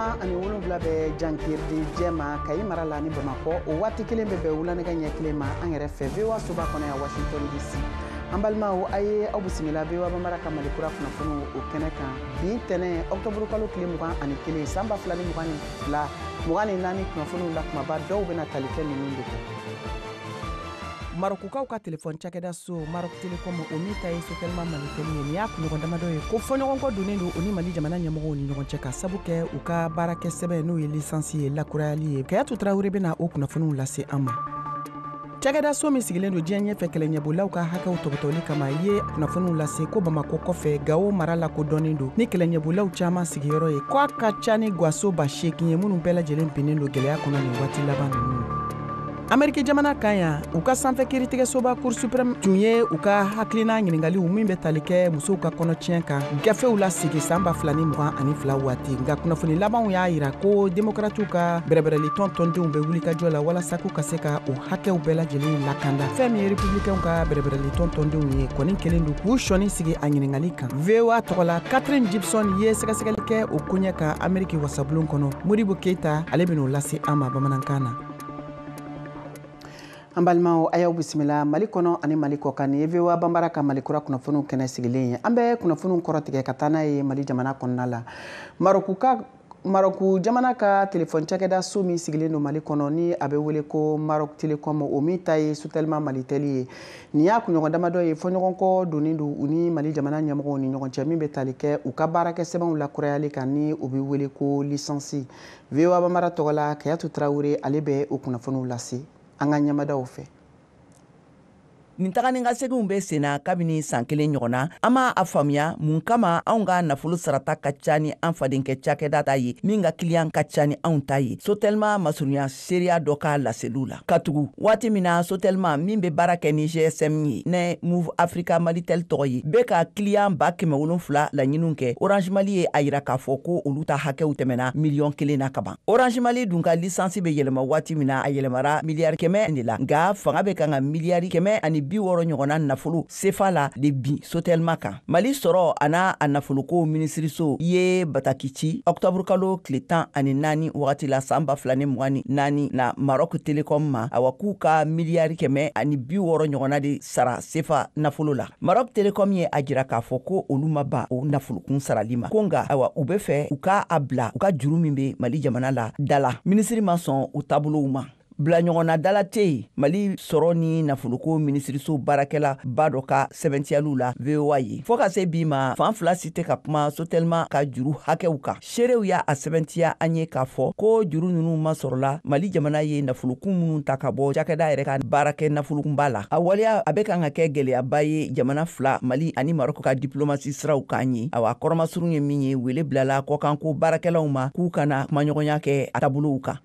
17 bɛ jankiriden jɛma Kayi mara la ni Bamakɔ. O waati kelen bɛ bɛn wulanɛgɛ ɲɛ kelen ma an yɛrɛ fɛ VOA soba kɔnɔ yan, Washington DC. An balimaw, a ye aw bisimila VOA Bambara ka Mali kura kunnafoniw o kɛnɛ kan bi tɛnɛ, ɔkutɔburu kalo tile 21, san 2022 24. Kunnafoniw la, kumaba dɔw bɛna tali kɛ ninnu de kan: Marokukaw ka telefɔni cakɛda so Maroc Telecom, o min ta ye Sotelma Malitel ye, nin y'a kunɲɔgɔn damadɔ ye ko fɔɲɔgɔnkɔ donnen don u ni Mali jamana ɲɛmɔgɔw ni ɲɔgɔn cɛ, ka sabu kɛ u ka baarakɛ sɛbɛn, n'o ye licence ye, lakurayali ye. Kayatu Tarawele bɛna o kunnafoniw lase an ma. Cakɛda so min sigilen don diɲɛ ɲɛfɛ kɛlɛɲɛbolaw ka hakɛw tɔbɔtɔli kama ye kunnafoniw lase ko Bamakɔ kɔfɛ, Gawo mara lakodɔnnen don ni kɛlɛɲɛbolaw caman sigiyɔrɔ ye, ko a ka ca ni gaso 8000 ye, minnu bɛɛ lajɛlen binnen don gwɛlɛya kɔnɔ nin waati laban ninnu. Ameriki jamana kan yan, u ka sanfɛ kiiritigɛsoba Cour suprême tun ye u ka hakilina ɲiningaliw min bɛ tali kɛ musow ka kɔnɔtiɲɛ kan gafew lasigi san 2022 waati. Nka kunnafoni labanw y'a yira ko Demokratiw ka bɛrɛbɛrɛlitɔn tɔndenw bɛ wulikajɔ la walasa k'u ka se ka o hakɛw bɛɛ lajɛlen lakanda. Fɛn min ye Républicainw ka bɛrɛbɛrɛlitɔn tɔndenw ye, kɔni kelen don k'u sɔnni sigi a ɲiningali kan. VOA tɔgɔ la, Catherine Gibson ye sɛgɛsɛgɛli kɛ o koɲɛ kan Ameriki wasabulon kɔnɔ. Modibo Keita, ale ben'o lase an ma bamanankan na. An balimaw, a y'aw bisimila Mali kɔnɔ ani Mali kɔ kan. Nin ye VOA Banbara ka Mali kura kunnafoniw kɛnɛ sigilen ye. An bɛ kunnafoniw kɔrɔtigɛ ka taa n'a ye Mali jamana kɔnɔna la. Marɔku jamana ka telefɔni cakɛda so min sigilen don Mali kɔnɔ, ni a bɛ wele ko Maroc Telecom, o min ta ye Sotelma Malitel ye, nin y'a kunɲɔgɔn damadɔ ye fɔɲɔgɔnkɔ donnen don u ni Mali jamana ɲɛmɔgɔw ni ɲɔgɔn cɛ, min bɛ tali kɛ u ka baarakɛ sɛbɛnw lakurayali kan, ni o bɛ wele ko licence. VOA Bambara tɔgɔ la, Kayatu Tarawele, ale bɛ o kunnafoniw lase an ka ɲɛmadaw fɛ. Nin taga ni ka seginw bɛ senna kabini san kelen ɲɔgɔn na. An m'a a faamuya mun kama anw ka nafolo sarata ka ca ni an fadenkɛ cakɛda ta ye, min ka kiliyan ka ca ni anw ta ye. Sotelma masurunya seereya dɔ k'a laseliw la, katugu waati min na Sotelma min bɛ baara kɛ ni GSM ye, ne Moov Africa Malitel tɔgɔ ye, bɛ ka kiliyan 700,000 laɲiniw kɛ, Orange Mali ye a yira k'a fɔ ko olu ta hakɛw tɛmɛna miliyɔn 1 na kaban. Orange Mali dun ka licence bɛ yɛlɛma waati min na, a yɛlɛmara miliyari 100 de la, nka fanga bɛ kan ka miliyari 160 ɲɔgɔnna nafolo sefa la de bin Sotelma kan. Mali sɔrɔ a n'a a nafoloko minisiriso ye bataki ci ɔktɔburu kalo tile 14 wagati la, san 2024 na, Maroc Telecom ma, awa, k'u ka miliyari 160 ɲɔgɔnna de sara sefa nafolo la. Maroc Telecom ye a jira k'a fɔ ko olu ma ban o nafolokun sarali ma ko, nka awa, u be fɛ u ka a bila u ka juru min be Mali jamana la da la. Minisiri ma sɔn u taabolow ma. Bila ɲɔgɔnna dala tɛ yen Mali sɔrɔ ni nafoloko minisiriso baarakɛla ba dɔ ka sɛbɛntiyaliw la VOA ye. Fɔɔ ka se bi ma, fan fila si tɛ ka kuma Sotelma ka juru hakɛw kan. Seerew y'a a sɛbɛntiya an ye k'a fɔ ko juru ninnu ma sɔrɔla Mali jamana ye nafolokun minnu ta ka bɔ cakɛda yɛrɛ ka baarakɛ nafolokunba la. A waleya a bɛ kan ka kɛ gwɛlɛyaba ye jamana fila, Mali ani Marɔku, ka diplomasi siraw kan ye. Awa, kɔrɔmasurun ye min ye, wele bilala kɔkanko baarakɛlaw ma k'u kana kumaɲɔgɔnya kɛ a taabolow kan.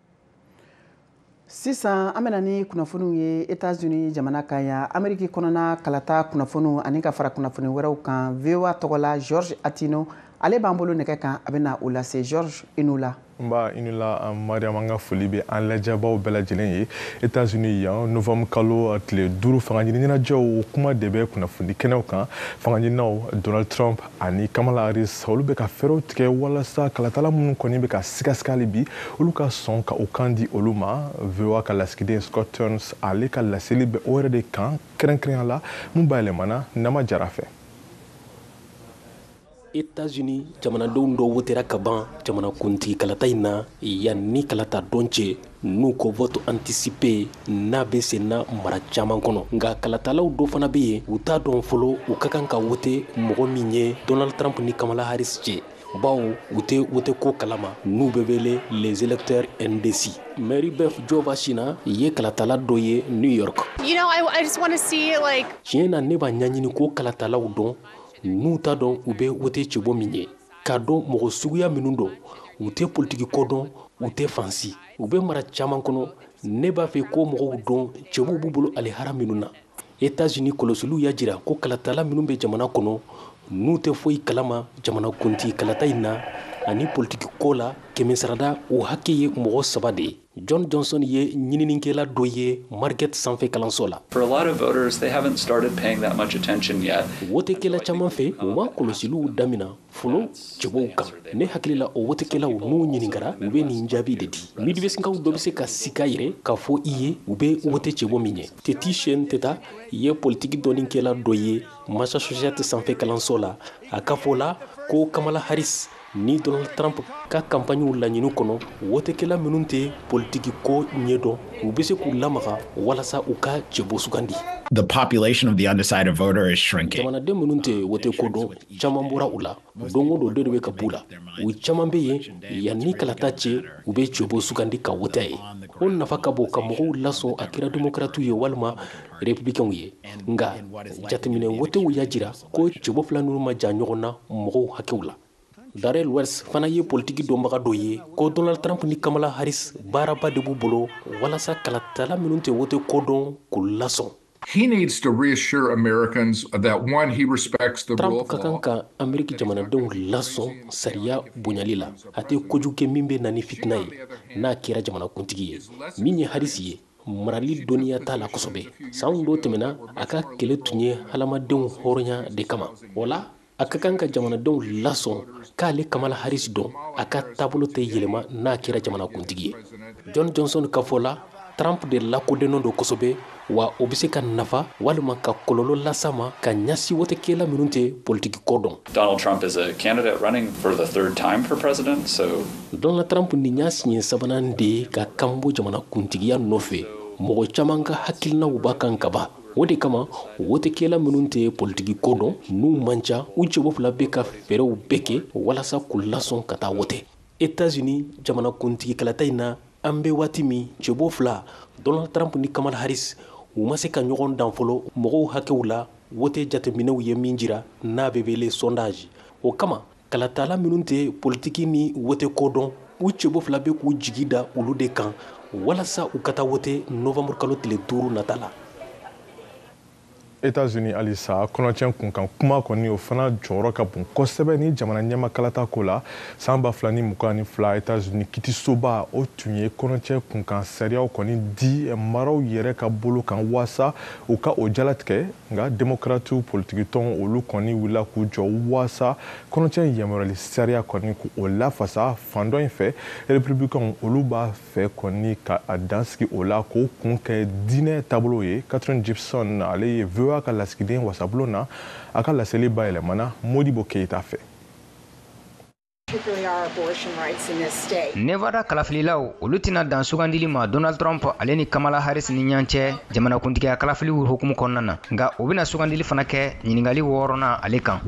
Sisan an bɛna ni kunnafoniw ye Etats-Unis jamana kan yan, Ameriki kɔnɔna kalata kunnafoniw ani ka fara kunnafoni wɛrɛw kan. VOA tɔgɔ la, George Atino, ale b'an bolo nɛgɛ kan, a bɛna o lase. George, i n'u la. N ba, i ni la Mariam. An ka foli bɛ an lajɛbaw bɛɛ lajɛlen ye Etats-Unis yan. Novembre kalo tile 5, fanga ɲini ɲɛnajɛw, o kuma de bɛ kunnafoni kɛnɛw kan. Fanga ɲininaw Donald Trump ani Kamala Harris, olu bɛ ka fɛɛrɛw tigɛ walasa kalatala minnu kɔni bɛ ka sigasiga hali bi, olu ka sɔn ka o kan di olu ma. VOA ka lasigiden Scott Stearns, ale ka laseli bɛ o yɛrɛ de kan, kɛrɛnkɛrɛnya la mun bayɛlɛmana Nama Jara fɛ. Etats-Unis jamanadenw dɔw wotera ka ban jamanakuntigi kalata in na yan ni kalata dɔn cɛ, n'u ko vote anticipé, n'a bɛ sen na mara caman kɔnɔ. Nka kalatalaw dɔ fana bɛ yen, u t'a dɔn fɔlɔ u ka kan ka wote mɔgɔ min ye Donald Trump ni Kamala Harris cɛ, bawo u tɛ wote ko kalama, n'u bɛ wele les électeurs indécis. Mary Beth Jovashina ye kalatala dɔ ye New York. I just want to see, like. Tiɲɛ na, ne b'a ɲɛɲini ko kalatalaw dɔn n'u t'a dɔn u bɛ wote cɛbɔ min ye, k'a dɔn mɔgɔ suguya minnu don. U tɛ politiki ko dɔn, u tɛ fansi, u bɛ mara caman kɔnɔ. Ne b'a fɛ ko mɔgɔw dɔn cɛbɔw b'u bolo alihara minnu na. Etats-Unis kɔlɔsiliw y'a jira ko kalatala minnu bɛ jamana kɔnɔ, n'u tɛ foyi kalama jamanakuntigi kalata in na ani politiki ko la, kɛmɛ sarada o hakɛ ye mɔgɔ 3 de ye. John Johnson ye ɲininikɛla dɔ ye Marquette sanfɛ kalanso la. For a lot of voters, they haven't started paying that much attention yet. Wotekɛla caman fɛ, u ma kɔlɔsiliw damina Fɔlɔ cɛbɔw kan, ne hakili la, o wotekɛlaw n'u ɲininkara, u bɛ nin jaabi de di. Midwestkaw dɔ bɛ se ka sika yɛrɛ k'a fɔ i ye u bɛ wote cɛbɔ min ye. Teti Shen Teta ye politiki dɔnnikɛla dɔ ye Massachusetts sanfɛ kalanso la. A ka fɔ la ko Kamala Harris ni Donald Trump ka kanpaɲiw laɲini kɔnɔ, wotekɛla minnu tɛ politiki ko ɲɛdɔn, u bɛ se k'u lamaga walasa u ka cɛbɔ sugandi. The population of the undecided voter is shrinking. Jamanaden minnu tɛ wote ko dɔn, caman bɔra u la. Don o don, dɔ de bɛ ka b'u la. U caman bɛ yen, yanni kalata cɛ, u bɛ cɛbɔ sugandi ka wote ye. O nafa ka bon ka mɔgɔw lasɔn, a kɛra démocratew ye walima républicainw ye. Nka jateminɛ wotew y'a jira ko cɛbɔ fila ninnu ma jan ɲɔgɔn na mɔgɔw hakɛw la. Darrell Wells fana ye politiki dɔnbaga dɔ ye, ko Donald Trump ni Kamala Harris, baaraba de b'u bolo walasa kalatala minnu tɛ wote ko dɔn, k'u lasɔn. He needs to reassure Americans that, one, he respects the rule Trump of ka kan law. ka Ameriki jamanadenw lasɔn sariya bonyali la. A tɛ kojugu kɛ min bɛ na ni fitina ye n'a kɛra jamanakuntigi ye. Min ye Harris ye, marali dɔnniya t'a la kosɛbɛ. San dɔ tɛmɛna, a ka kɛlɛ tun ye hadamadenw hɔrɔnya de kama. O la, a ka kan ka jamanadenw lasɔn k'ale Kamala Harris dɔn, a ka taabolo tɛ yɛlɛma n'a kɛra jamanakuntigi ye. John Johnson ka fɔ la, Trump de lakodɔnnen don kosɛbɛ, wa o bɛ se ka nafa walima ka kɔlɔlɔ las'a ma ka ɲɛsin wotekɛla minnu tɛ politiki ko dɔn. Donald Trump is a candidate running for the third time for president, so Donald Trump nin y'a siɲɛ sabanan de ye ka kanbɔ jamanakuntigiya nɔfɛ. Mɔgɔ caman ka hakilinaw b'a kan kaban. O de kama, wotekɛla minnu tɛ politiki ko dɔn, n'u man ca, u cɛbɔ fila bɛ ka fɛɛrɛw bɛɛ kɛ walasa k'u lasɔn ka taa wote. États-Unis jamanakuntigi kalata in na, an bɛ waati min, cɛbɔ fila, Donald Trump ni Kamala Harris, u ma se ka ɲɔgɔn dan fɔlɔ mɔgɔw hakɛw la, wote jateminɛw ye min jira n'a bɛ wele sondage. O kama, kalatala minnu tɛ politiki ni wote ko dɔn, u cɛbɔ fila bɛ k'u jigi da olu de kan walasa u ka taa wote novembre kalo tile 5 nata la. États-Unis halisa, kɔnɔtiɲɛ kunkan kuma kɔni, o fana jɔyɔrɔ ka bon kosɛbɛ ni jamana ɲɛma kalata ko la. San 2022, États-Unis kitisoba, o tun ye kɔnɔtiɲɛ kunkan sariyaw kɔni di maraw yɛrɛ ka bolo kan waasa u ka o jalatigɛ. Nka démocratew politikitɔn, olu kɔni wulila k'u jɔ waasa kɔnɔtiɲɛ yamaruyali sariya kɔni k'o lafasa. Fan dɔ in fɛ, républicainw, olu b'a fɛ kɔni ka a dansigi o la, k'o kun kɛ diinɛ taabolo ye. Catherine Gibson, ale ye VOA ka lasigiden wasabulon na, a ka laseli bayɛlɛmana Modibo Keyita fɛ. Nevada kalafililaw, olu tɛna dan sugandili ma Donald Trump ale ni Kamala Harris ni ɲɔgɔn cɛ jamanakuntigiya kalafiliw hukumu kɔnɔna na, nka u bɛna sugandili fana kɛ ɲininkali wɔɔrɔnan ale kan.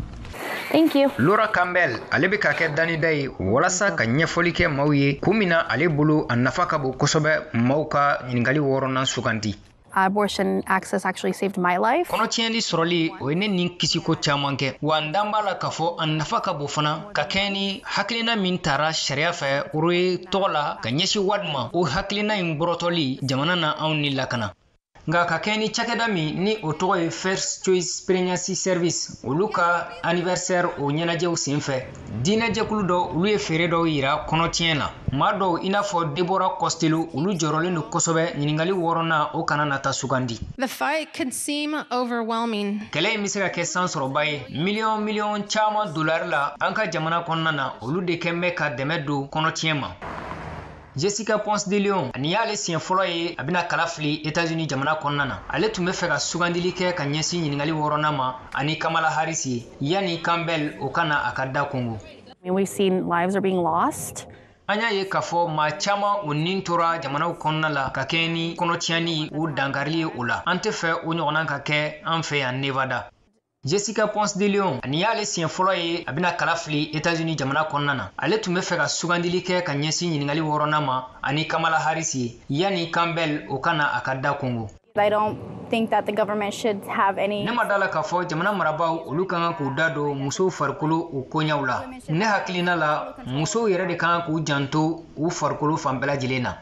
Thank you. Laura Campbell, ale bɛ ka kɛ danida ye walasa ka ɲɛfɔli kɛ maaw ye kun min na ale bolo a nafa ka bon kosɛbɛ maaw ka ɲininkali wɔɔrɔnan sugandi. Abortion access actually saved my life. Kɔnɔtiɲɛli sɔrɔli, o ye ne ni kisiko caman kɛ, wa n dan b'a la k'a fɔ a nafa ka bon fana ka kɛɲɛ ni hakilina min tara sariya fɛ Roe tɔgɔ la ka ɲɛsin Wade ma. O hakilina in bɔrɔtɔli jamana na anw ni lakana. Nka ka kɛɲɛ ni cakɛda min ni o tɔgɔ ye First Choice Pregnancy Service, olu ka anniversaire o ɲɛnajɛw sen fɛ, diinɛjɛkulu dɔ, olu ye feere dɔw yira kɔnɔtiɲɛ na. Maa dɔw i n'a fɔ Deborah Costello, olu jɔrɔlen don kosɛbɛ ɲininkali wɔɔrɔnan o kana na taa sugandi. The fight could seem overwhelming. Kɛlɛ in bɛ se ka kɛ san sɔrɔba ye. Miliyɔn miliyɔn caman dolari la an ka jamana kɔnɔna na, olu de kɛn bɛ ka dɛmɛ don kɔnɔtiɲɛ ma. Jessica Ponce de Leon, nin y'ale siɲɛ fɔlɔ ye a bɛna kala fili États-Unis jamana kɔnɔna na. Ale tun bɛ fɛ ka sugandili kɛ ka ɲɛsin ɲininkali wɔɔrɔnan ma ani Kamala Harris ye, yanni Campbell o ka na a ka da kongo. We've seen lives are being lost. An y'a ye k'a fɔ maa caman o nin tora jamanaw kɔnɔna la ka kɛɲɛ ni kɔnɔtiɲɛni o dankarili ye o la. An tɛ fɛ o ɲɔgɔnna ka kɛ an fɛ yan Nevada. Jessica Ponce de Leon, nin y'ale siɲɛ fɔlɔ ye a bɛna kala fili États-Unis jamana kɔnɔna na. Ale tun bɛ fɛ ka sugandili kɛ ka ɲɛsin ɲininkali wɔɔrɔnan ma ani Kamala Harris ye, yanni Campbell o ka na a ka da kongo. I don't think that the government should have any. Ne ma da la k'a fɔ jamana marabaaw, olu ka kan k'u da don musow farikolo o koɲaw la. Ne hakilina la, musow yɛrɛ de ka kan k'u janto u farikolo fan bɛɛ lajɛlen na.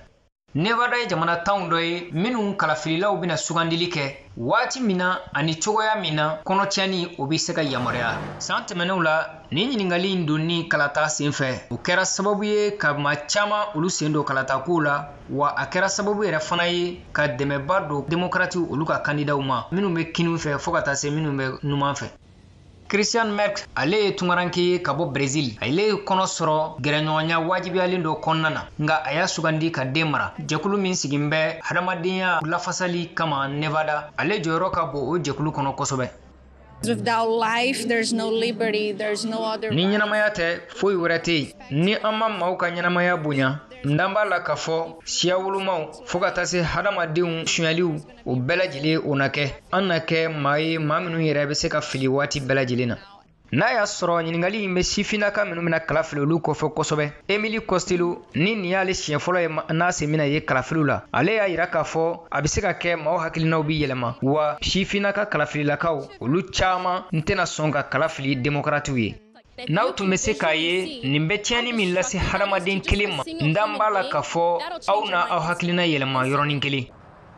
Nevada ye jamana tanw dɔ ye minnu kalafililaw bɛna sugandili kɛ waati min na ani cogoya min na kɔnɔtiɲɛni o bɛ se ka yamaruya. San tɛmɛnenw la, nin ɲininkali in donni kalata sen fɛ, o kɛra sababu ye ka maa caman olu sen don kalatakow la, wa a kɛra sababu yɛrɛ fana ye ka dɛmɛba don démocratew olu ka kandidaw ma, minnu bɛ kinin fɛ fo ka taa se minnu bɛ numan fɛ. Christian Merck ale ye tungaranke ye ka bɔ Brésil. Ale ye kɔnɔ sɔrɔ gɛrɛɲɔgɔnya wajibiyalen dɔ kɔnɔna na, nka a y'a sugandi ka den mara. Jɛkulu min sigin bɛ hadamadenya lafasali kama Nevada, ale jɔyɔrɔ ka bon o jɛkulu kɔnɔ kosɛbɛ. Without life, there's no liberty, there's no other. Ni ɲɛnamaya tɛ, foyi wɛrɛ tɛ yen. Ni an ma maaw ka ɲɛnamaya bonya, n dan b'a la k'a fɔ siya wolomaw fo ka taa se hadamadenw sonyaliw, o bɛɛ lajɛlen o na kɛ. An na kɛ maa ye, maa minnu yɛrɛ bɛ se ka fili waati bɛɛ lajɛlen na. N'a y'a sɔrɔ ɲininkali in bɛ sifinnaka minnu bɛna kalafili olu kɔfɛ kosɛbɛ. Emily Costello ni nin y'ale siɲɛ fɔlɔ ye n'a sen bɛna ye kalafiliw la, ale y'a yira k'a fɔ a bɛ se ka kɛ maaw hakilinaw bɛ yɛlɛma, wa sifinnaka kalafililakaw olu caman n tɛna sɔn ka kalafili demokaratiw ye. N'aw tun bɛ se k'a ye nin bɛ tiɲɛni min lase hadamaden kelen ma, n dan b'a la k'a fɔ aw na aw hakilina yɛlɛma yɔrɔnin kelen.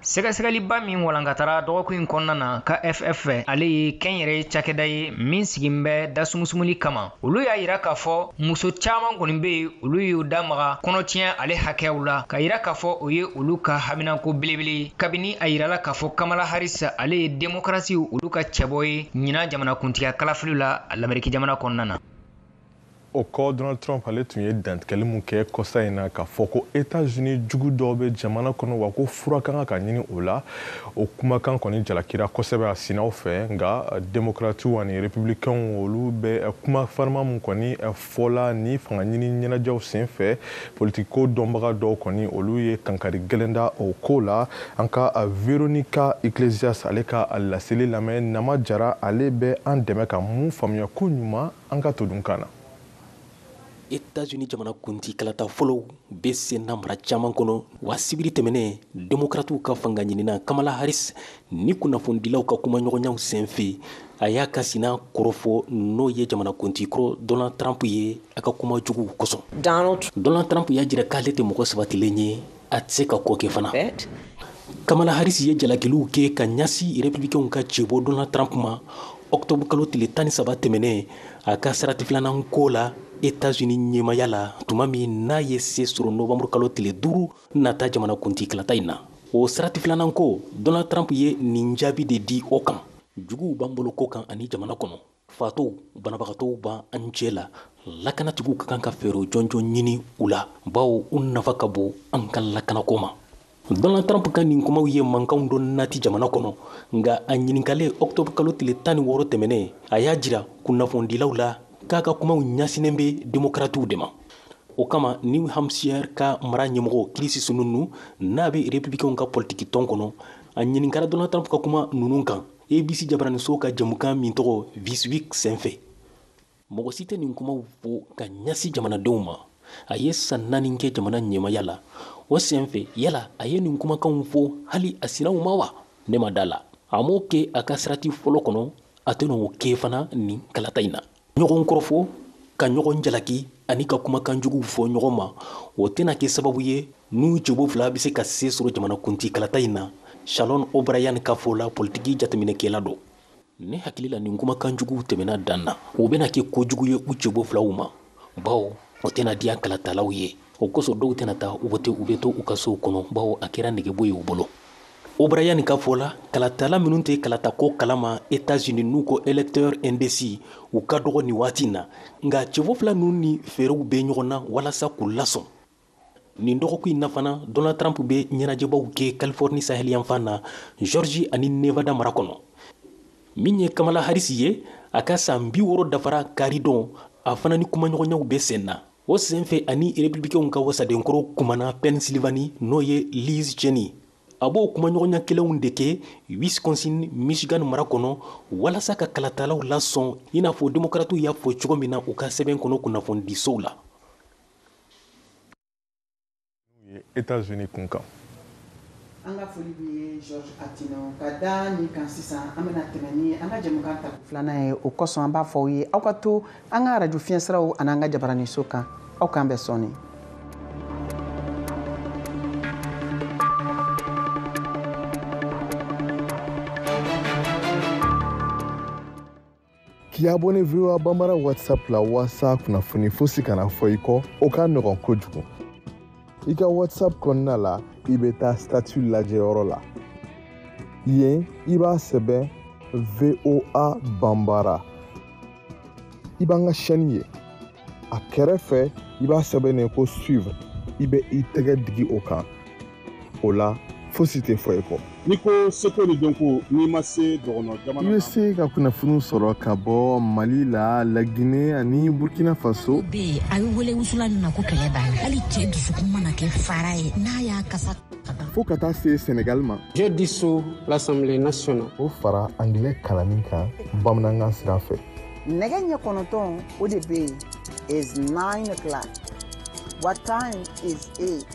Sɛgɛsɛgɛliba min walankatara dɔgɔkun in kɔnɔna na KFF fɛ, ale ye kɛnyɛrɛye cakɛda ye min sigin bɛ dasumusumuli kama. Olu y'a yira k'a fɔ muso caman kɔni bɛ yen, olu y'u da maga kɔnɔtiɲɛ ale hakɛw la, ka yira k'a fɔ o ye olu ka haminanko belebele ye. Kabini a yirala k'a fɔ Kamala Harris ale ye demokarasiw olu ka cɛbɔ ye ɲinan jamanakuntigiya kalafili la Lameriki jamana kɔnɔna na. O kɔ, Donald Trump ale tun ye dantigɛli mun kɛ kɔsa in na k'a fɔ ko États-Unis jugu dɔw bɛ jamana kɔnɔ, wa ko fura kan ka ɲini o la, o kumakan kɔni jalakira kosɛbɛ a sinaw fɛ. Nka démocratiw ani républicains olu bɛ kuma farima mun kɔni fɔla ni fanga ɲini ɲɛnajɛw sen fɛ, politiko dɔnbaga dɔw kɔni olu ye kankari gɛlɛn da o ko la. An ka Veronica Iglesias ale ka laseli lamɛn. Nama Jara ale bɛ an dɛmɛ ka mun faamuya ko ɲuman an ka todunkan na. États-Unis jamana kunti kalata fɔlɔw bɛ sen na mara caman kɔnɔ, wa sibiri tɛmɛnen demokratiw ka fanga ɲinina Kamala Harris ni kunnafonidilaw ka kumaɲɔgɔnyaw senfɛ, a y'a ka sina kɔrɔfɔ n'o ye jamana kunti kɔrɔ Donald Trump ye a ka kuma juguw kosɔn. Donald Trump y'a jira k'ale tɛ mɔgɔ sabatilen ye, a tɛ se ka ko kɛ fana. Kamala Harris ye jalakiliw kɛ ka ɲɛsin républicains ka cɛbɔ Donald Trump ma octobre kalo tile 13 tɛmɛnen a ka sarati filanan ko la États-Unis ɲɛmaya la, tuma min n'a ye se sɔrɔ novembre kalo tile 5 nata jamana kuntigi kalata in na. O sarati filanan ko, Donald Trump ye nin jaabi de di o kan. Juguw b'an bolo ko kan ani jamana kɔnɔ, fatɔw banabagatɔw b'an cɛ la, lakanatigiw ka kan ka fɛɛrɛ jɔnjɔn ɲini u la, bawo u nafa ka bon an ka lakanako ma. Donald Trump ka nin kumaw ye mankanw dɔ nati jamana kɔnɔ, nka a ɲininkalen octobre kalo tile 16 tɛmɛnen, a y'a jira kunnafonidilaw la k'a ka kumaw ɲɛsinnen bɛ démocratiw de ma. O kama New Hampshire ka mara ɲɛmɔgɔ Chris Sununu n'a bɛ républicains ka politiki tɔn kɔnɔ, a ɲininkara Donald Trump ka kuma ninnu kan ABC jabaraniso ka jɛmukan min tɔgɔ This Week senfɛ. Mɔgɔ si tɛ nin kumaw fɔ ka ɲɛsin jamanadenw ma. A ye san 4 kɛ jamana ɲɛmaya la, o senfɛ yala a ye nin kumakanw fɔ hali a sinaw ma wa? Ne ma da la. A m'o kɛ a ka sarati fɔlɔ kɔnɔ, a tɛna o kɛ fana nin kalata in na. Ɲɔgɔn kɔrɔfɔ, ka ɲɔgɔn jalaki ani ka kumakan juguw fɔ ɲɔgɔn ma, o tɛna kɛ sababu ye n'u cɛbɔ fila bɛ se ka se sɔrɔ jamanakuntigi kalata in na. Shalon O'Brien ka fɔ la, politiki jateminɛkɛla don. Ne hakili la nin kumakan juguw tɛmɛna dan na, o bɛna kɛ kojugu ye u cɛbɔ filaw ma, bawo o tɛna diya kalatalaw ye. O kosɔn dɔw tɛna taa wote, u bɛ to u ka sow kɔnɔ, bawo a kɛra negebɔ ye u bolo. O'Brien ka fɔ la, kalatala minnu tɛ kalatako kalama États-Unis n'u ko électeur indécis, u ka dɔgɔ nin waati in na, nka cɛbɔ fila ninnu ni fɛɛrɛw bɛ ɲɔgɔn na walasa k'u lasɔn. Nin dɔgɔkun in na fana, Donald Trump bɛ ɲɛnajɛbaw kɛ Californie saheliyanfan na, Georgie ani Nevada mara kɔnɔ. Min ye Kamala Harris ye, a ka san 60 dafara karidon, a fana ni kumaɲɔgɔnyaw bɛ sen na. O senfɛ ani républicains ka wasadenkɔrɔ kumana Pennsylvanie n'o ye Liz Cheney. A b'o kumaɲɔgɔnya kelenw de kɛ Wisconsin, Michigan mara kɔnɔ walasa ka kalatalaw lasɔn, i n'a fɔ démocratiw y'a fɔ cogo min na u ka sɛbɛn kɔnɔ kunnafonidisow la. États-Unis kun kan. An ka foli b'i ye Georges Atino. Ka da nin kan sisan, an bɛna tɛmɛ ni an ka jɛmukan ta filanan ye. O kosɔn an b'a fɔ aw ye, aw ka to an ka arajo fiɲɛsiraw ani an ka jabaraniso kan. Aw k'an bɛn sɔɔni. K'i abonné VOA Bambara WhatsApp la walasa kunnafoni fosi kana fɔ i kɔ, o ka nɔgɔn kojugu. I ka WhatsApp kɔnɔna la, i bɛ taa statut lajɛyɔrɔ la. Yen, i b'a sɛbɛn VOA Bambara. I b'an ka chaîne ye. A kɛrɛfɛ, i b'a sɛbɛnnen ko suivre. I bɛ i tɛgɛ digi o kan. O la, fosi tɛ fɔ i kɔ. N'i ko seko ni dɔnko, n'i ma se dɔgɔnɔ jamana I bɛ se ka kunnafoniw sɔrɔ ka bɔ Mali la, Laginɛ ani Burkina Faso. Bɛ yen a bɛ wele wusulan min ma ko kɛlɛ b'a la, hali cɛ dusukun mana kɛ fara ye n'a y'a kasa. Fo ka taa se Senegal ma. Je dissous l'Assemblée nationale. O fara anglais kalanni kan bamanankan sira fɛ. Nɛgɛ ɲɛ 9, o de bɛ yen, is 9 o'clock. What time is it?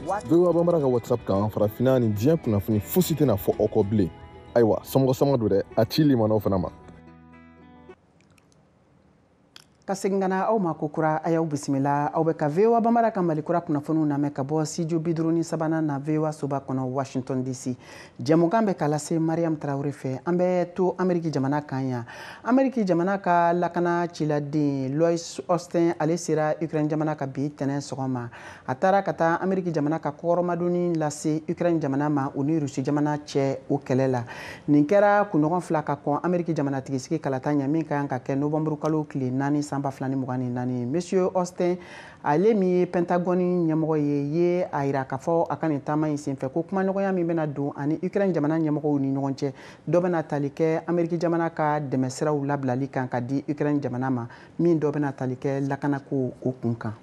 What VOA Bambara ka WhatsApp kan, farafinna ni diɲɛ kunnafoni fosi tɛna fɔ aw kɔ bilen. Ayiwa, somɔgɔ sama don dɛ, a ci limanaw fana ma. Ka segin ka na aw ma kokura, a y'aw bisimila. Aw bɛ ka VOA Bambara ka Mali Kura kunnafoniw lamɛn ka bɔ studio 53nan na, VOA soba kɔnɔ, Washington DC. Jɛmukan bɛ ka lase Mariam Tarawele fɛ. An bɛ to Ameriki jamana kan yan. Ameriki jamana ka lakana ciladen Lloyd Austin, ale sera Ukraine jamana ka bi tɛnɛn sɔgɔma. A taara ka taa Ameriki jamana ka kɔkɔrɔmadonni lase Ukraine jamana ma, u ni Rusi jamana cɛ o kɛlɛ la. Nin kɛra kunɲɔgɔn 2 ka kɔn Ameriki jamanatigisigi kalata ɲɛ, min ka kan ka kɛ novembre kalo tile 4 san 2024. Monsieur Austin, ale min ye Pentagone ɲɛmɔgɔ ye a yira k'a fɔ a ka nin taama in senfɛ ko kumaɲɔgɔnya min bɛna don ani Ukraine jamana ɲɛmɔgɔw ni ɲɔgɔn cɛ, dɔ bɛna tali kɛ Ameriki jamana ka dɛmɛsiraw labilali kan ka di Ukraine jamana ma, min dɔ bɛna tali kɛ lakanako o kun kan.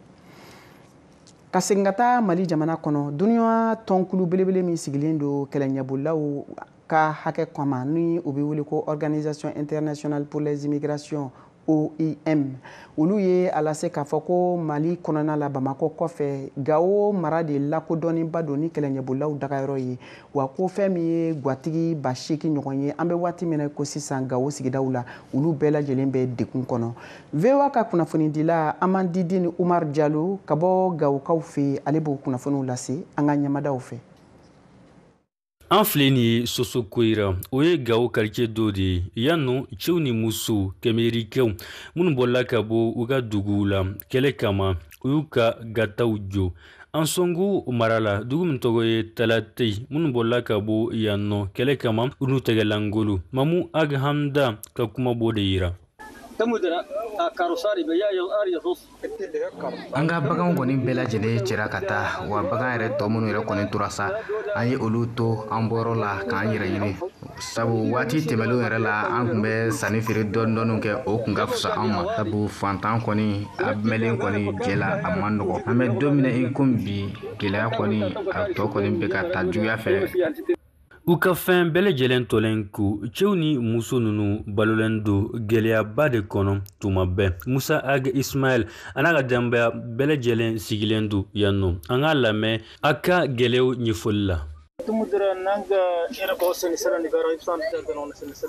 Ka segin ka taa Mali jamana kɔnɔ, duniya tɔnkulu belebele min sigilen don kɛlɛɲɛbolilaw ka hakɛ kama, ni u bɛ wele ko Organisation internationale pour les immigrations, OIM, olu ye a lase k'a fɔ ko Mali kɔnɔna la, Bamakɔ kɔfɛ, Gawo mara de lakodɔnniba don ni kɛlɛɲɛbolilaw dagayɔrɔ ye. Wa ko fɛn min ye gwatigi 8000 ɲɔgɔn ye, an bɛ waati min na ko sisan, Gawo sigidaw la, olu bɛɛ lajɛlen bɛ degun kɔnɔ. VOA ka kunnafonidila Amandidine Umar Jalo ka bɔ Gawokaw fɛ yen, ale b'o kunnafoniw lase an ka ɲɛmadaw fɛ. An filɛ nin ye Soso Koyira, o ye Gawo quartier dɔ de ye. Yan nɔ, cɛw ni musow kɛmɛrikɛw minnu bɔla ka bɔ u ka duguw la kɛlɛ kama, u y'u ka gataw jɔ Ansongo mara la, dugu min tɔgɔ ye Talatei. Minnu bɔla ka bɔ yan nɔ kɛlɛ kama, u n'u tɛgɛlangolo. Mamu Aghamda ka kuma b'o de yira. An ka baganw kɔni bɛɛ lajɛlen cɛra ka taa wa. Bagan yɛrɛ tɔ minnu yɛrɛ kɔni tora sa, an ye olu to an bɔyɔrɔ la k'an yɛrɛ ɲini, sabu waati tɛmɛnlenw yɛrɛ la, an tun bɛ sanni feere dɔɔni dɔɔni kɛ. O tun ka fisa an ma, sabu fantan kɔni a mɛnlen kɔni jɛ la, a man nɔgɔ. An bɛ don min na i komi bi, gɛlɛya kɔni a tɔ kɔni bɛ ka taa juguya fɛ. U ka fɛn bɛɛ lajɛlen tɔlen ko, cɛw ni muso ninnu balolen don gɛlɛyaba de kɔnɔ tuma bɛɛ. Musa Ag Ismail a n'a ka denbaya bɛɛ lajɛlen sigilen don yan nɔ. An k'a lamɛn a ka gɛlɛyaw ɲɛfɔli la.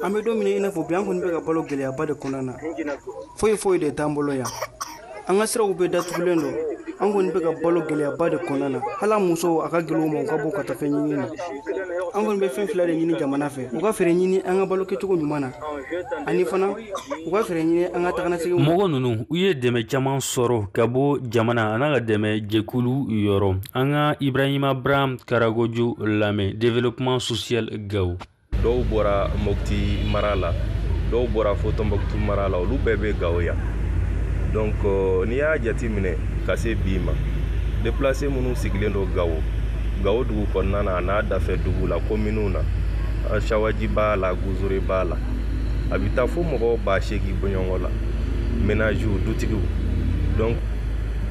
An bɛ don min i n'a fɔ bi, an kɔni bɛ ka balo gɛlɛyaba de kɔnɔna na. Foyi foyi de t'an bolo yan. An ka siraw bɛɛ datugulen don. An kɔni bɛ ka balo gɛlɛyaba de kɔnɔna na. Hali an musow, a ka gɛlɛn u ma u ka bɔ ka taa fɛn ɲini na. An kɔni bɛ fɛn fila de ɲini jamana fɛ: u ka fɛɛrɛ ɲini an ka balo kɛcogo ɲuman na, ani fana u ka fɛɛrɛ ɲini an ka taganasegin. Mɔgɔ ninnu, u ye dɛmɛ caman sɔrɔ ka bɔ jamana a n'a ka dɛmɛ jɛkulu yɔrɔ. An ka Ibrahima Abraham Karagojo lamɛn, développement social Gawo. Dɔw bɔra Mopti mara la, dɔw bɔra fo Tɔnbɔkutu mara la, olu bɛɛ bɛ Gawo yan. Donc n'i y'a jate minɛ ka se bi ma, déplacé minnu sigilen don Gawo, Gawo dugu kɔnɔna na, a n'a dafɛ dugu la, kominiw na, Sawaji b'a la, Guzure b'a la, a bɛ taa fo mɔgɔw 8000 bɔɲɔgɔn la, ménagew, dutigiw. Donc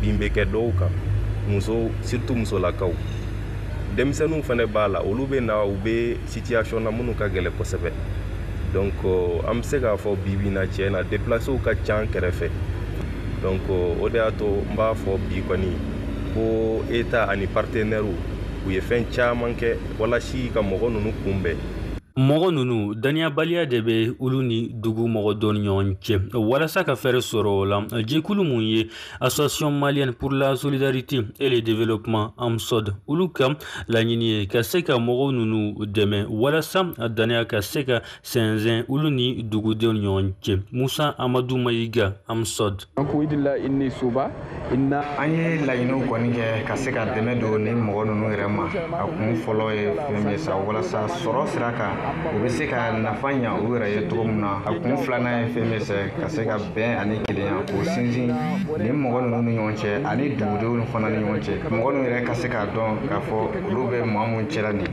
bin bɛ kɛ dɔw kan, musow surtout, musolakaw, denmisɛnninw fana b'a la. Olu bɛ na, u bɛ situation na minnu ka gɛlɛn kosɛbɛ. Donc an bɛ se k'a fɔ bi bi in na, tiɲɛ na, déplacéw ka ca an kɛrɛfɛ. Donc o de y'a to n b'a fɔ bi kɔni ko État ani partenaires, u ye fɛn caman kɛ walasa ka mɔgɔ ninnu kunbɛn. Mɔgɔ ninnu, daniyabaliya de bɛ olu ni dugu mɔgɔ dɔ ni ɲɔgɔn cɛ. Walasa ka fɛɛrɛ sɔrɔ o la, jɛkulu mun ye Association malienne pour la solidarité et le développement, AMSOD, olu ka laɲini ye ka se ka mɔgɔw ninnu dɛmɛ walasa daniya ka se ka sɛnsɛn olu ni dugudenw ni ɲɔgɔn cɛ. Musa Amadu Mayiga, AMSOD. An ye laɲiniw kɔni kɛ ka se ka dɛmɛ don ni mɔgɔ ninnu yɛrɛ ma. A kun fɔlɔ ye fɛn min ye sa, walasa sɔrɔ sira kan. U bɛ se ka nafa ɲa u yɛrɛ ye cogo min na. A kun filanan ye fɛn min sɛ ka se ka bɛn ani kelenya k'o sinsin nin mɔgɔ ninnu ni ɲɔgɔn cɛ ani dugudenw fana ni ɲɔgɔn cɛ. Mɔgɔ ninnu yɛrɛ ka se k'a dɔn k'a fɔ olu bɛ maa mun cɛla nin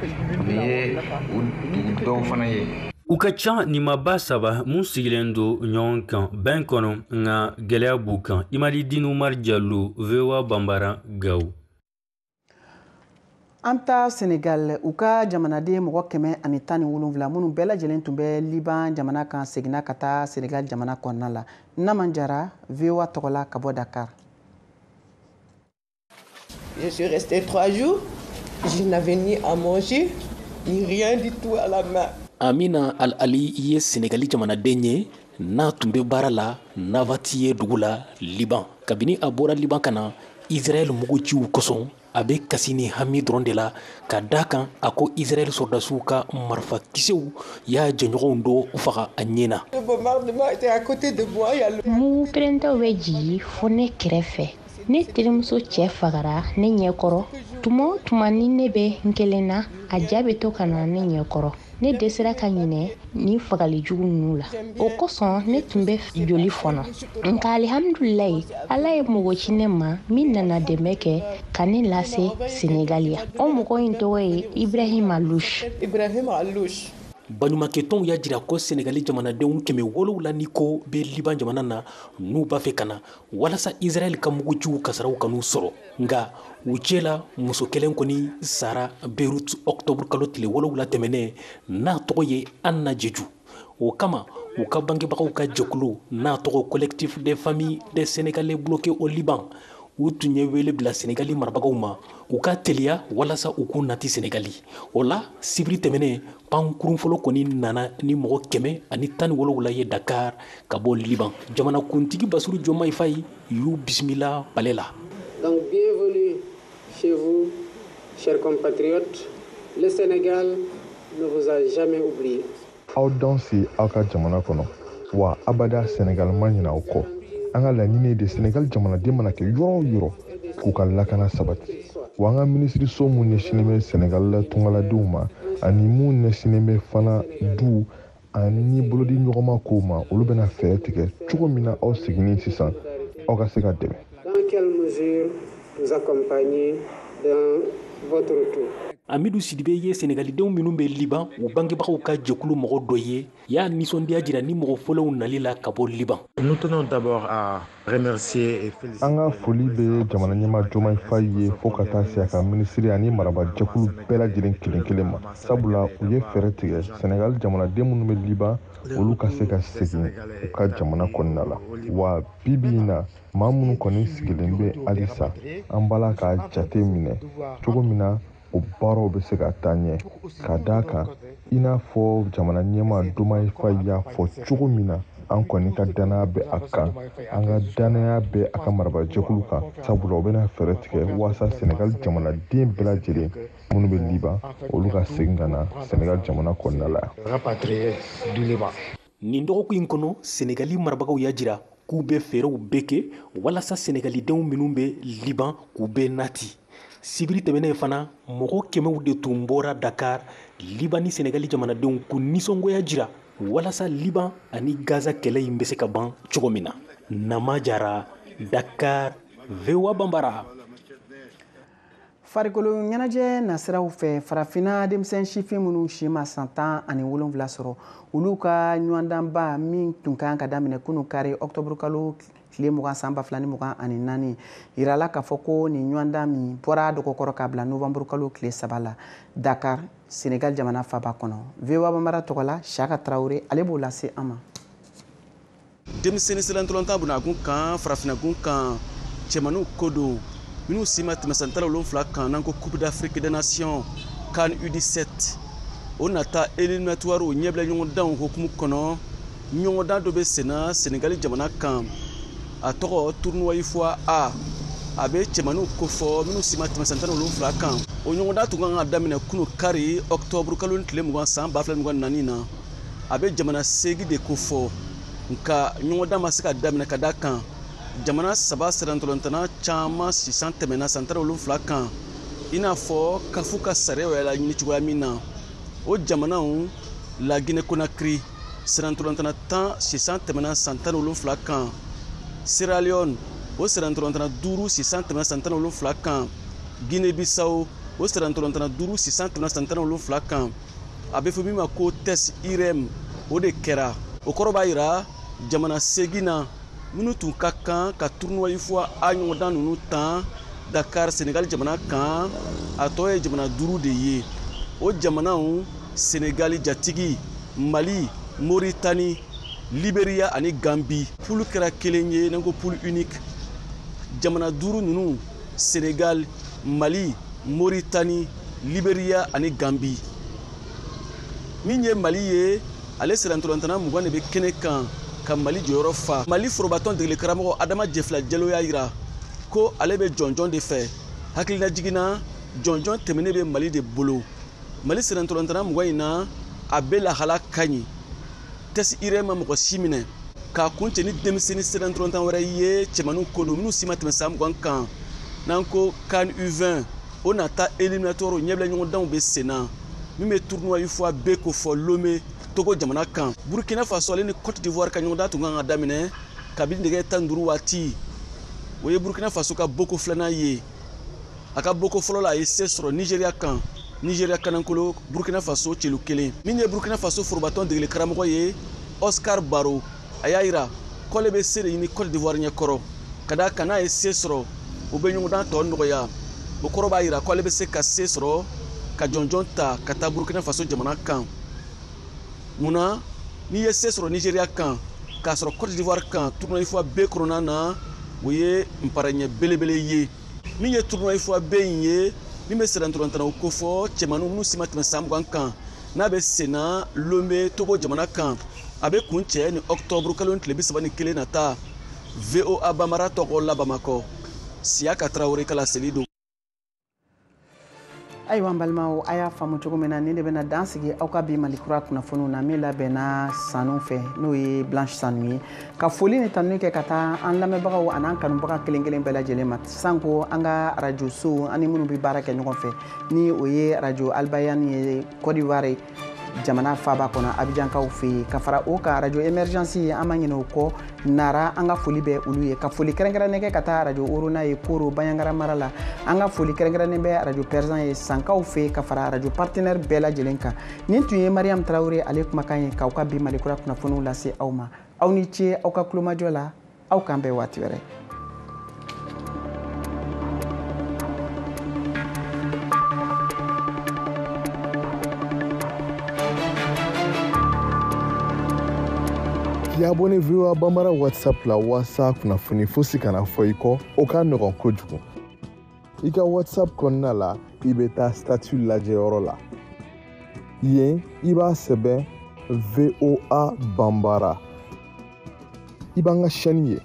ye u dugu dɔw fana ye. U ka ca ni maaba 3 mun sigilen don ɲɔgɔn kan bɛn kɔnɔ, nka gɛlɛya b'u kan. Imalidine Umar Diallo, VOA Bambara, Gao. An taa Senegal, u ka jamanaden mɔgɔ 117 minnu bɛɛ lajɛlen tun bɛ Liban jamana kan seginna ka taa Senegal jamana kɔnɔna la. Naman Jara, VOA tɔgɔ la ka bɔ Dakar. Je suis restée 3 jours, je n'avais ni à manger, ni rien du tout à la main. Amina Al-Ali ye Senegali jamanaden ye n'a tun bɛ baara la Navatiye dugu la Liban. Kabini a bɔra Liban ka na Israël muguciw kosɔn, a bɛ kasi ni hami dɔrɔn de la ka da kan a ko Israël sɔrɔdasiw ka marifakisɛw y'a jɛɲɔgɔnw dɔ faga a ɲɛ na. Mugu pɛrɛntaw bɛ jigin fo ne kɛrɛfɛ. Ne terimuso cɛ fagara ne ɲɛkɔrɔ. Tuma o tuma ni ne bɛ n kelen na, a ja bɛ to ka na ne ɲɛkɔrɔ. Ne dɛsɛra ka ɲinɛ nin fagali jugu ninnu la. O kosɔn ne tun bɛ joli fɔnɔ. Nka alihamudulilayi, Ala ye mɔgɔ ci ne ma min nana dɛmɛ kɛ ka ne lase Senegali yan. O mɔgɔ in tɔgɔ ye Ibrahim Alouche. Baɲumankɛtɔnw y'a jira ko Senegali jamanadenw 700 ni ko bɛ Liban jamana na n'u b'a fɛ ka na walasa Israël ka mugujiw kasaraw kan'u sɔrɔ. Nka u cɛ la muso kelen kɔni sara Beyrouth octobre kalo tile 7 tɛmɛnen n'a tɔgɔ ye Anna Jeju. O kama u ka bangebagaw ka jɛkulu n'a tɔgɔ Collectif des familles des Sénégalais bloqués au Liban, u tun ye wele bila Senegali marabagaw ma u ka teliya walasa u k'u nati Senegali. O la sibiri tɛmɛnen pankurun fɔlɔ kɔni nana ni mɔgɔ 117 ye Dakar ka bɔ Liban. Jamanakuntigi Bassirou Diomaye Faye y'u bisimila palais la. Donc bienvenue chez vous, chers compatriotes. Le Sénégal ne vous a jamais oublié. Aw danse aw ka jamana kɔnɔ, wa abada Senegal ma ɲinɛ aw kɔ. An ka laɲini de Senegal jamanaden mana kɛ yɔrɔ o yɔrɔ k'u ka lakana sabati. Wa an ka minisiriso mun ɲɛsinnen bɛ Senegal la tungaladenw ma ani mun ɲɛsinnen bɛ fana du ani bolodi ɲɔgɔnma kow ma, olu bɛna fɛɛrɛ tigɛ cogo min na aw seginni sisan aw ka se ka dɛmɛ. Dans quelle mesure vous accompagner dans votre retour? Amidou Sidibe ye Senegalidenw minnu bɛ Liban u bangebagaw ka jɛkulu mɔgɔ dɔ ye y'a nisɔndiya jira ni mɔgɔ fɔlɔw nali la ka bɔ Liban. Nous tenons d'abord à remercier et féliciter. An ka foli bɛ jamana ɲɛmaa Diomaye Faye ye fo ka taa se a ka minisiri ani marabajɛkulu bɛɛ lajɛlen kelen kelen ma, sabula u ye fɛɛrɛ tigɛ Senegal jamanaden minnu bɛ Liban olu ka se ka segin u ka jamana kɔnɔna la. Wa bi bi in na maa minnu kɔni sigilen bɛ halisa, an b'a la k'a jate minɛ cogo min na o baaraw bɛ se ka taa ɲɛ, ka d'a kan i n'a fɔ jamana ɲɛmaa Diomaye Faye y'a fɔ cogo min na, an kɔni ka danaya bɛ a kan, an ka danaya bɛ a ka marabajɛkulu kan, sabula u bɛna fɛɛrɛ tigɛ walasa Senegal jamanaden bɛɛ lajɛlen minnu bɛ Liban olu ka segin ka na Senegal jamana kɔnɔna la. Nin dɔgɔkun in kɔnɔ, Senegali marabagaw y'a jira k'u bɛ fɛɛrɛw bɛɛ kɛ walasa Senegalidenw minnu bɛ Liban k'u bɛɛ nati. Sibiri tɛmɛnen fana, mɔgɔ kɛmɛw de tun bɔra Dakar, Liban ni Senegali jamanadenw k'u nisɔngoya jira walasa Liban ani Gaza kɛlɛ in bɛ se ka ban cogo min na. Nama Jara, Dakar, VOA Bambara. Farikolo ɲɛnajɛ nasiraw fɛ, farafinna denmisɛn sifin minnu si ma san 17 sɔrɔ, olu ka ɲɔgɔndanba min tun kan ka daminɛ kunun kari octobre kalo tile 20 san 2024, yirala k'a fɔ ko nin ɲɔgɔndan min bɔra dɔgɔkɔrɔ k'a bila novembre kalo tile 3 la Dakar, Senegal jamana faaba kɔnɔ. VOA Bambara tɔgɔ la, Siaka Traoré ale b'o lase an ma. Denmisɛnnin sirantɔlɔntan bunakun kan farafinna-gun kan cɛmaninw ko don minnu si ma tɛmɛ san 17 kan n'an ko Coupe d'Afrique des Nations CAN U17 o nata éliminatoire ɲɛbila ɲɔgɔndanw hukumu kɔnɔ. Ɲɔgɔndan dɔ bɛ senna Senegali jamana kan, a tɔgɔ tournoi UFOA A, a bɛ cɛmaninw kofɔ minnu si ma tɛmɛ san 17 kan. O ɲɔgɔndan tun kan ka daminɛ kunu kari octobre kalo tile 20 san 2024 na. A bɛ jamana 8 de kofɔ, nka ɲɔgɔndan ma se ka daminɛ ka da kan jamana 3 sirantɔlɔntanna caman sisan tɛmɛna san 17 kan, i n'a fɔ kafu ka sariyaw y'a laɲini cogoya min na. O jamanaw La Guinée Conakry sennantolatan 10 sisan tɛmɛna san 17 kan. Sierra Leone o sennantolatan 5 sisan tɛmɛna san 17 kan. Guinée Bissau o sennantolatan 5 sisan tɛmɛna san 17 kan. A bɛ fɔ min ma ko test IRM o de kɛra. O kɔrɔ b'a jira jamana 8 na minnu tun ka kan ka tournoi UFOA A ɲɔgɔndan ninnu tan Dakar Senegal jamana kan, a tɔ ye jamana 5 de ye. O jamanaw Senegal jatigi, Mali, Mauritanie, Liberia ani Gambie. Poule kɛra kelen ye n'an ko poule unique. Jamana 5 ninnu Senegal, Mali, Mauritanie, Liberia ani Gambie. Min ye Mali ye, ale sennantolatan 20 de bɛ kɛnɛ kan ka Mali jɔyɔrɔ fa. Mali forobatɔn degeli karamɔgɔ Adama Jefila Jalo y'a jira ko ale bɛ jɔnjɔn de fɛ. Hakilina jiginna jɔnjɔn tɛmɛnen bɛ Mali de bolo. Mali sennantolatan 20 in na, a bɛ lahala ka ɲi. Test IRM ma mɔgɔ si minɛ k'a kuncɛ ni denmisɛnnin sennantolatan wɛrɛ ye cɛmaninw ko don minnu si ma tɛmɛ san 20 kan. N'an ko CAN U20 o nata éliminatoire ɲɛbila ɲɔgɔndanw bɛ sen na min bɛ tournoi UFOA B ko fɔ Lomé Togo jamana kan. Burkina Faso ale ni Côte d'Ivoire ka ɲɔgɔndan tun kan ka daminɛ kabini nɛgɛ 15 waati. O ye Burkina Faso ka boko filanan ye. A ka boko fɔlɔ la, a ye se sɔrɔ Nigeria kan. Nigeria kanankolo Burkina Faso celu 1. Min ye Burkina Faso forobatɔn degeli karamɔgɔ ye Oscar Baro, a y'a jira k'ale bɛ se de ɲini Côte d'Ivoire ɲɛkɔrɔ ka d'a kan n'a ye se sɔrɔ o bɛ ɲɔgɔndan tɔ nɔgɔya. O kɔrɔ b'a jira k'ale bɛ se ka se sɔrɔ ka jɔnjɔn ta ka taa Burkina Faso jamana kan. Munna n'i ye se sɔrɔ Nigeria kan k'a sɔrɔ Côte d'Ivoire kan tournoi UFOA B kɔnɔna na, o ye nparaɲɛ belebele ye. Min ye tournoi UFOA B in ye min bɛ sennantolatannaw kofɔ cɛmaninw minnu si ma tɛmɛ san 20 kan, n'a bɛ senna Lomé Togo jamana kan. A bɛ kuncɛ ni octobre kalo tile 31 nata. VOA Bambara tɔgɔ la Bamakɔ, Siyaka Tarawele ka laseli don. Ayiwa n balimaw, a y'a faamu cogo min na, nin de bɛna dan sigi aw ka bi Mali kura kunnafoniw na min labɛnna Sanu fɛ, n'o ye Blanche Sanu ye. Ka foli ni tanuni kɛ ka taa an lamɛnbagaw an'an kanubaga kelen kelen bɛɛ lajɛlen ma, sanko an ka arajo sow ani minnu bɛ baara kɛ ɲɔgɔn fɛ, ni o ye arajo Albayani ye Côte d'Ivoire jamana faaba kɔnɔ Abidjankaw fɛ yen, ka fara o kan arajo Emergence ye, an ma ɲinɛ o kɔ Nara, an ka foli bɛ olu ye. Ka foli kɛrɛnkɛrɛnnen kɛ ka taa arajo Orona ye Koro Bandiagara mara la, an ka foli kɛrɛnkɛrɛnnen bɛ arajo Persan ye Sankaw fɛ yen, ka fara arajo partenaire bɛɛ lajɛlen kan. Nin tun ye Mariam Tarawele ale kumakan ye k'aw ka bi Mali kura kunnafoniw lase aw ma. Aw ni ce aw ka kulomajɔ la, aw k'an bɛn waati wɛrɛ. K'i abonné VOA Bambara WhatsApp la walasa kunnafoni fosi kana fɔ i kɔ, o ka nɔgɔn kojugu. I ka WhatsApp kɔnɔna la, i bɛ taa statut lajɛyɔrɔ la. Yen, i b'a sɛbɛn VOA Bambara. I b'an ka chaîne ye.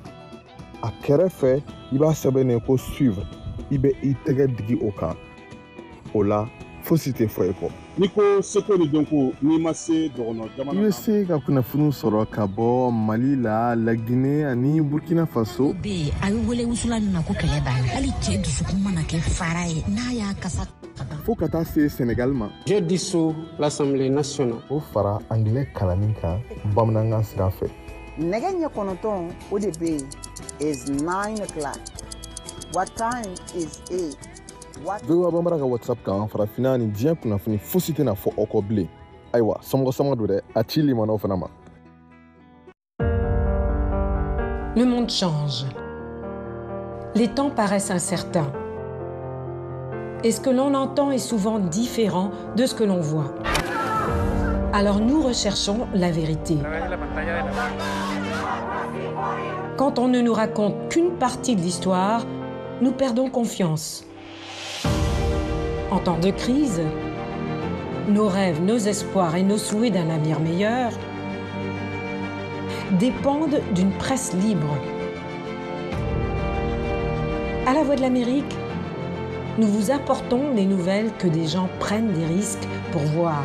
A kɛrɛfɛ, i b'a sɛbɛn ko suivre. I bɛ i tɛgɛ digi o kan. O la, fosi tɛ fɔ i kɔ. N'i ko seko ni dɔnko, n'i ma se dɔgɔnɔ jamana, i bɛ se ka kunnafoniw sɔrɔ ka bɔ Mali la, Laginɛ ani Burkina Faso. Bɛ yen a bɛ wele wusulan min ma ko kɛlɛ b'a la, hali cɛ dusukun mana kɛ fara ye n'a y'a kasa fo ka taa se Senegal ma. Je dissous l'Assemblée nationale. O fara anglais kalanni kan bamanankan sira fɛ. Nɛgɛ ɲɛ 9 o de bɛ yen is 9 o'clock. What time is it? VOA Bambara ka WhatsApp kan farafinna ni diɲɛ kunnafoni fosi tɛna fɔ aw kɔ bilen. Ayiwa, somɔgɔ sama don dɛ, a ci limanaw fana ma. Le monde change. Les temps paraissent incertains. Et ce que l'on entend est souvent différent de ce que l'on voit. Alors nous recherchons la vérité. Quand on ne nous raconte qu'une partie de l'histoire, nous perdons confiance. En temps de crise, nos rêves, nos espoirs et nos souhaits d'un avenir meilleur dépendent d'une presse libre. À la Voix de l'Amérique, nous vous apportons les nouvelles que des gens prennent des risques pour voir.